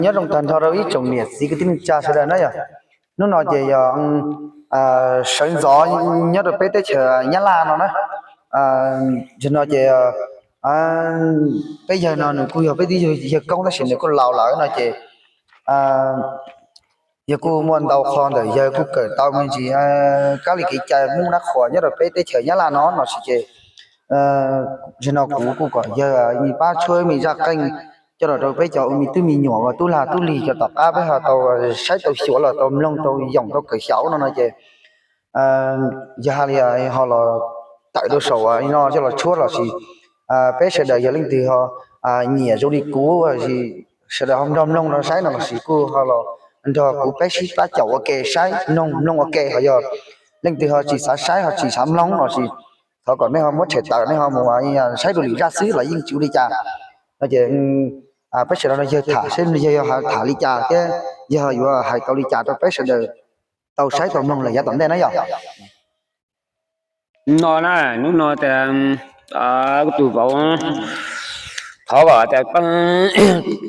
Nyob zoo tag nrho rau ib tsoom niam txiv kwv tij neej tsa sawv daws na yog. Hnub no ces yog sawv ntxov nyob rau peb teb chaws Nyab Laj no na. Zaum no ces peb yawg no nws kuj yog peb tib yawg koob tab sis nws kuj laus lawm no ces yawg kuj muaj ntau qho ntawm yawg kuj kawm tau me ntsis kab li kev cai Hmoob nab qhuas nyob rau peb teb chaws Nyab Laj no no sis ces zaum no kuv kuj kom yawg pab tshuab me zaj qeej coj los rau peb cov ua me tub me nyuam uas tub lag tub lig cov tom qab peb ho tau saib tau xyuas los tau mloog tau yoom tau kawm xyaum no no ces yog hais li ho los tawm rau saum no coj los tshuab los sis peb sawv daws yog leej twg ho nyiam zoo li kuv, sawv daws ho nrog mloog nrog saib no los sis kuj ho los nrog kuv peb sib pab caum ua ke saib mloog mloog ua ke, ho yog leej twg ho tsis xav saib ho tsis xav mloog los sis thov kom nej ho muab tshem tawm nej ho mus saib dua lwm zaj xwb los yeej tsis ua li cas. No ces peb sawv daws no yawg tham seb yawg yog tham li cas thiab yawg yuav hais tau li cas rau peb sawv daws tau saib tau mloog lawm yav tom ntej na yog. No na, hnub no tias kuv tus vauv thov kom tias pab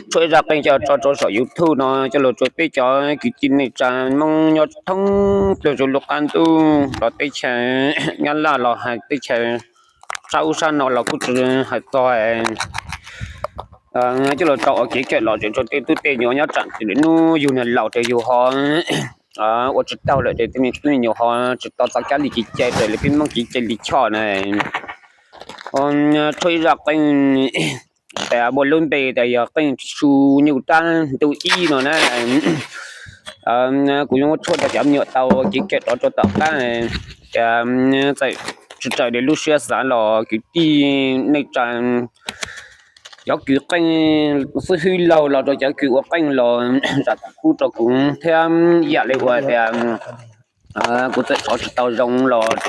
tshuab zaj qeej coj tso rau saum YouTube no coj los rau peb cov kwv tij neej tsa Hmoob nyob thoob plaws rau lub qab ntuj los teb chaws Nyab Laj los hais teb chaws sab ub sab no los kuj tsis hais txog coj los tso ua kev cawm los rau tej tub tej nyuam nyob tsam tias lwm hnub yus niag laus rau yus ho ua tsis taug lawm ces tej me tub me nyuam ho tsis tau txoj kab li kev cai raws li peb Hmoob kev cai li choj na. Tshuab ib zaj qeej tas muaj lub npe tas yog qeej su nyuj rab ntu ib no na. Kuv yuav tshuab rau cov me nyuam tau kev cawm rov rau tom qab. Txawm tsis raws li lub siab xav los kwv tij neej tsa, cov kws qeej xib hwb laug los rau cov kws ua qeej los zam txim pub rau kuv thiab ib yam li uas tias kuv txawm tshov tsis tau zoo los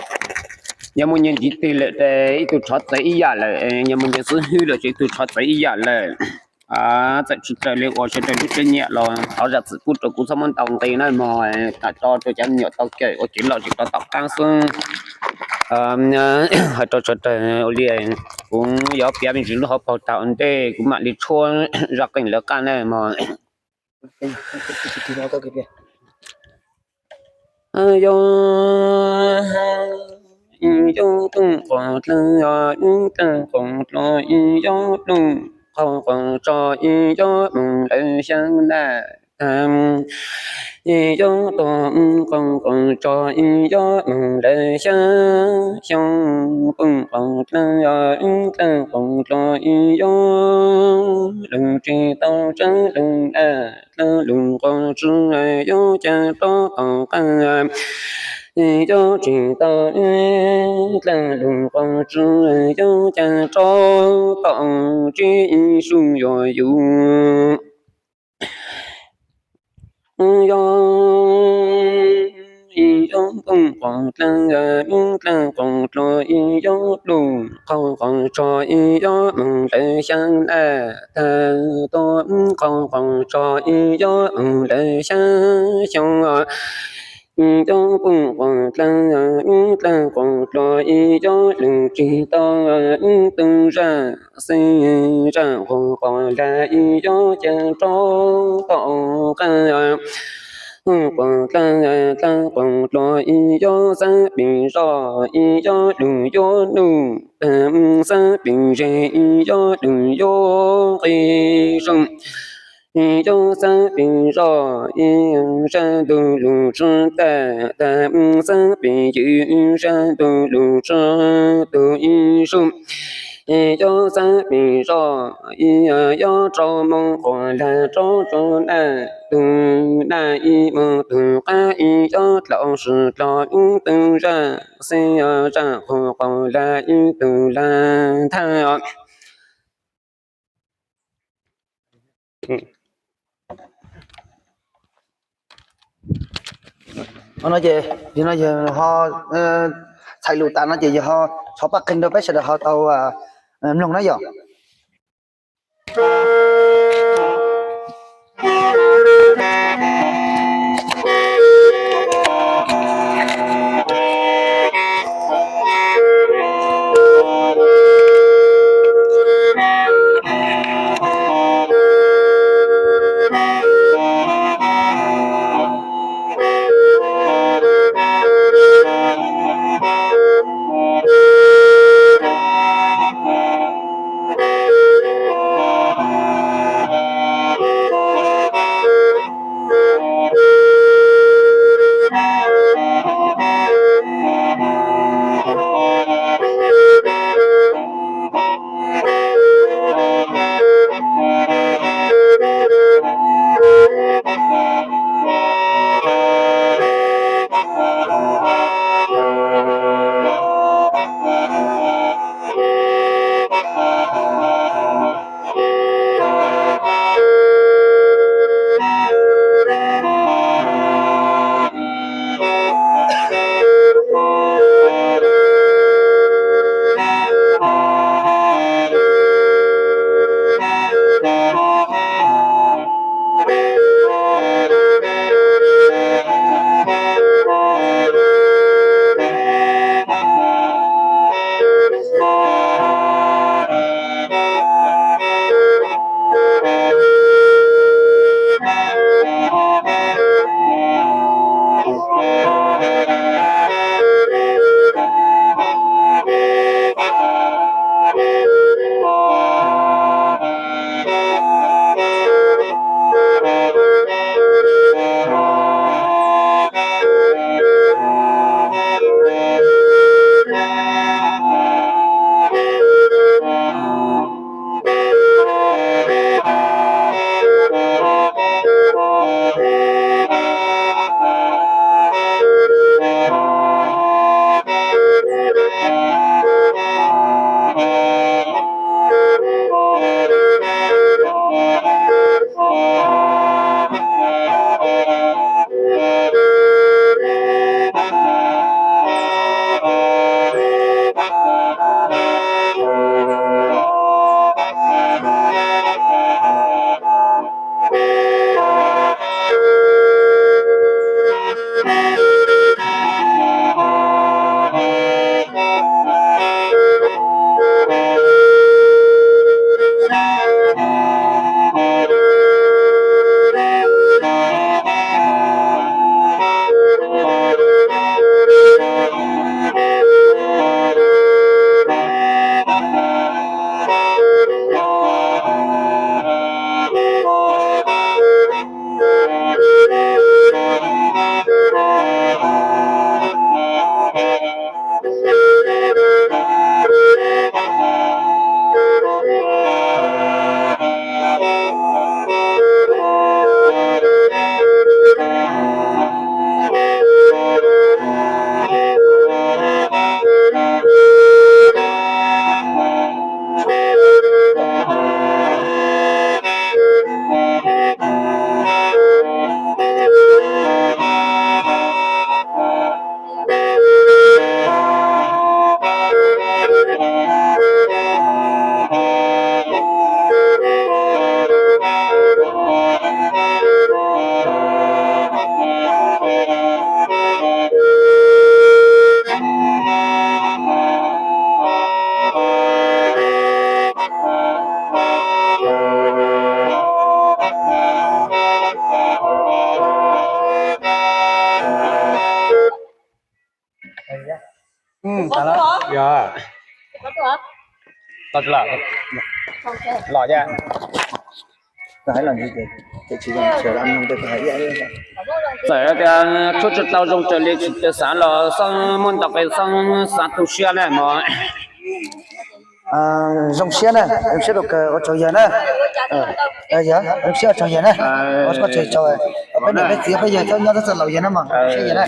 yog muaj nyias ntiv twg lawm ces ib tug tshov txawv ib yam lawm, yog muaj nyias xib hwb lawm ces ib tug tshov txawv ib yam lawm. Txawm tsis raws li uas sawv daws lub siab nyiam los thov zam txim pub rau kuv txhob muab ntau nqi na mog, tham tso rau cov me nyuam tau kawm ua kev lom zem rau tom qab xwb. Hais rau sawv daws ua li, kuv yuav piav me ntsis lub hauv paug tag ua ntej kuv mam li tshuab zaj qeej lawv qab na mog. Yog ib yog tooj qos dlawg, ib dlawg qos dlo, ib yog tooj qos qos tso, ib yog moog lawv xyaa na. Ib yog tooj qos qos tso, ib yog moog lawv xyaa xyoo. Tooj qos dlawg, ib dlawg qos dlo, ib yog lug tsis tau tsaab lug na. Dlawg lug qos tsi, yog caag rov tom qab. Yog tsis tau dlawg lug qos tsi, yog caag rov tom tsib ib sub yuav yug. Yog ib yog tooj qos dlawg, ib dlawg qos dlo, ib yog tooj qos qos tso, ib yog moog lawv xyaa na. Tag tooj qos qos tso, ib yog moog lawv xyaa xyoo. Ib yog tooj qos dlawg, ib dlawg qos dlo, ib yog lug tsis tau ib tug zaj xwb, zaj qos qos lag, ib yog caag rov tom qab. Qos dlawg, dlawg qos dlo, ib yog xab pem zoj, ib yog lug yuav nuj. Xab pem zeg, ib yog lug yuav qi zoo. Ib yog xab pem zoj, ib zaj ntug lug tsi tag. Tag xab pem ywm, ib zaj ntug lug tsi tug ib sub. Ib yog xab pem zoj, ib yog rov moog quas lag rov rua naj. Tug naj ib moog tug qab, ib yog dlov sis dlo ib tug zaj xwb, zaj qos qos lag ib tug lag thaj. Ho no ces yog no yog ho txhais lus tas no ces yog ho thov pab qeeg rau peb sawv daws ho tau mloog na yom. Txawm tias tshub tsis tau zoo raws li tsis xav los xav muaj ntau qe xav tu siab na mog. Zoo siab na, zoo siab rau kawg, ua tsaug yawg na. Yog zoo siab, ua tsaug yawg na. Ua koj tsaug, peb niam peb txiv peb yawg txhob nyob txhob txawj laus yawg na mog, zoo siab yawg na.